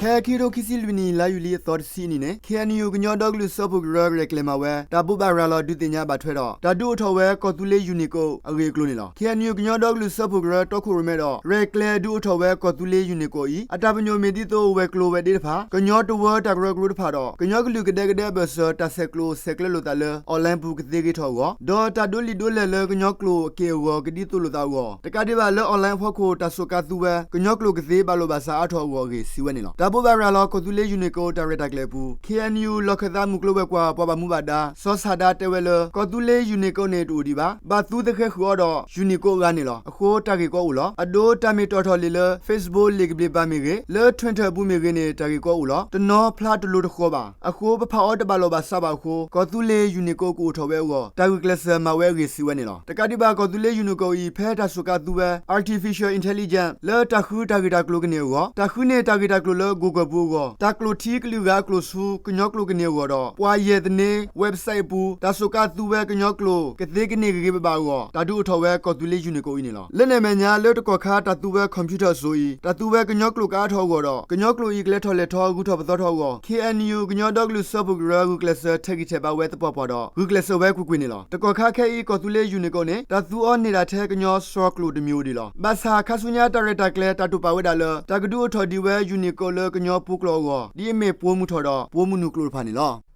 ဖဲခံကထိခံဆံလွံၢ်နံၣ် လါယူၤလံအသီတဆံအနံၤန့ၣ် ခ့ၣ်အဲၣ်ယူၣ် ကညီဒီကလုာ်စၢဖှိၣ်ကရၢ ရဲၣ်ကျဲၤမၤဝဲ တၢ်ဘိးဘၣ်ရၤလီၤဒုးသ့ၣ်ညါဘၣ်ထွဲဒီး တၢ်ဒုးအိၣ်ထီၣ်ဝဲ ကီၢ်သူလ့ၤယူၣ်နံၣ်ကိး အဂ့ၢ်အကျိၤန့ၣ်လီၤ. ခ့ၣ်အဲၣ်ယူၣ် ကညီဒီကလုာ်စၢဖှိၣ်ကရၢ တီခိၣ်ရိၣ်မဲဒီး ရဲၣ်ကျဲၤဒုးအိၣ်ထီၣ်ဝဲ ကီၢ်သူလ့ၤယူၣ်နံၣ်ကိးအံၤ အတၢ်ပညိၣ်မ့ၢ်ဒ်သိး ဝဲၤကျိၤဝဲၤဒ့တဖၣ်, ကညီတဝၢတၢ်ကရၢကရိတဖၣ်ဒီး ကညီကလုာ်ကဒဲကဒဲအဘၢၣ်စၢၤ တၢ်ဆဲးကျိးဆဲးကျၢလိာ်သးလၢ online ပူၤကသ့ဂ့ၤထီၣ်အဂီၢ် ဒီးတၢ်ဒိးလံာ်ဒိးလဲၢ်လၢကညီကျိာ်အက့ၢ်အဂီၤ ကဒ်သိးလိာ်သးအဂီၢ် တကးဒံးဘၣ်လၢ online အဖီခိၣ် တၢ်စူးကါသူဝဲ ကညီကျိာ်ကသ့ဘၣ်လိာ်ဘၣ်စးအါထီၣ်အဂီၢ်အဂ့ၢ် စံးဝဲန့ၣ်လီၤ. တၢ်ဘိးဘၣ်ရၤလီၤ ကီၢ်သူလ့ၤယူၣ်နံၣ်ကိး တၢ်ရဲၣ်တၢ်ကျဲၤအပူၤ ခ့ၣ်အဲၣ်ယူၣ် လီၢ်ခၢၣ်သးမုၢ်ကျိၤဝဲၤကွာ် ပှၤဘၣ်မူဘၣ်ဒါ စီၤဆၣ်ဒါ တဲဝဲလၢ ကီၢ်သူလ့ၤယူၣ်နံၣ်ကိးန့ၣ် တအိၣ်ဒံးဘၣ်. ဘၣ်သုသဃဲၤဃုာ်အီၤဒီး ယူၣ်နံၣ်ကိးအဂၤန့ၣ်လီၤ. အဃိ တၢ်ဂ့ၢ်ကီအိၣ်လီၤ. အဒိ တၢ်မ့ၢ်တီၣ်ထီၣ်လံာ်လၢ Facebook လံာ်ကဘျံးပၤမ့ၢ်ဂ့ၤ, လၢ Twitter အပူၤမ့ၢ်ဂ့ၤန့ၣ် တၢ်ဂ့ၢ်ကီအိၣ်လီၤ. တနီၤဖျါတလိၤတဃီၤဘၣ်. အဃိ ပဖးအီၤတဘၣ်လိာ်ဘၣ်စးဘၣ်အဃိ ကီၢ်သူလ့ၤယူၣ်နံၣ်ကိး ကအိၣ်ထီၣ်ဝဲအဂီၢ် တၢ်ဂုာ်ကျဲးစၢးမၤဝဲအဂ့ၢ် စံးဝဲန့ၣ်လီၤ. တကးဒံးဘၣ် ကီၢ်သူလ့ၤယူၣ်နံၣ်ကိးအံၤ ဖဲတၢ်စူးကါသူဝဲ Artificial Intelligence လၢတၢ်ဃုတၢ်ဂ့ၢ်တၢ်ကျိၤကန့ၢ်အဂီၢ်, တၢ်ဃုန့ၢ်တၢ်ဂ့ၢ်တၢ်ကျိၤလၢ Google ပူၤအဂီၢ်, တၢ်ကျိာ်ထံကလုာ်ဂၤအကျိာ်ဆူ ကညီကျိာ်ကန့ၢ်အဂီၢ်ဒီး ပှၤယဲၢ်သန့ website အပူၤ တၢ်စူးကါသူဝဲကညီကျိာ် ကသ့ကန့ၢ်ဂ့ၤဂ့ၤဘၣ်ဘၣ်အဂီၢ် တၢ်ဒုးအိၣ်ထီၣ်ဝဲ ကီၢ်သူလ့ၤယူၣ်နံၣ်ကိးအံၤန့ၣ်လီၤ. လၢန့ၣ်အမဲာ်ညါ လၢတကီၢ်ခါတၢ်သူဝဲ computer အစိၤအံၤ တၢ်သူဝဲကညီကျိာ်ကအါထီၣ်အဂီၢ်ဒီး ကညီကျိာ်အံၤကလဲၤထီၣ်လဲၤထီ ဂုၤထီၣ်ပသီထီၣ်အဂီၢ် ခ့ၣ်အဲၣ်ယူၣ် ကညီဒီကလုာ်စၢဖှိၣ်ကရၢ ဂုာ်ကျဲးစၢးထဲးဂံၢ်ထဲးဘါဝဲသပှၢ်ပှၢ်ဒီး ဂုာ်ကျဲးစၢးဝဲကွ့ၢ်ကွ့ၢ်န့ၣ်လီၤ. တကီၢ်ခါခဲအံၤ ကီၢ်သူလ့ၤယူၣ်နံၣ်ကိးန့ၣ် တၢ်သူအီၤန့ၢ်ဒၣ်ထဲကညီစီၤကျိာ်တမံၤအိၣ်ဒံးလီၤ. ဘၣ်ဆၣ် ခါဆူညါတၢ်ရဲၣ်တၢ်ကျဲၤ တၢ်တိာ်ပာ်ဝဲဒၣ်လၢ တၢ်ကဒုးအိၣ်ထီၣ်ဒံးဝဲယူၣ်နံၣ်ကိးလၢကညီပှိၤကျိာ်အဂီၢ် ဒ်အမ့ၢ်ပိာ်မုၣ်ထီၣ်ဒီး ပိာ်မုၣ်နုာ်ကျိာ်တဖၣ်န့ၣ်လီၤ.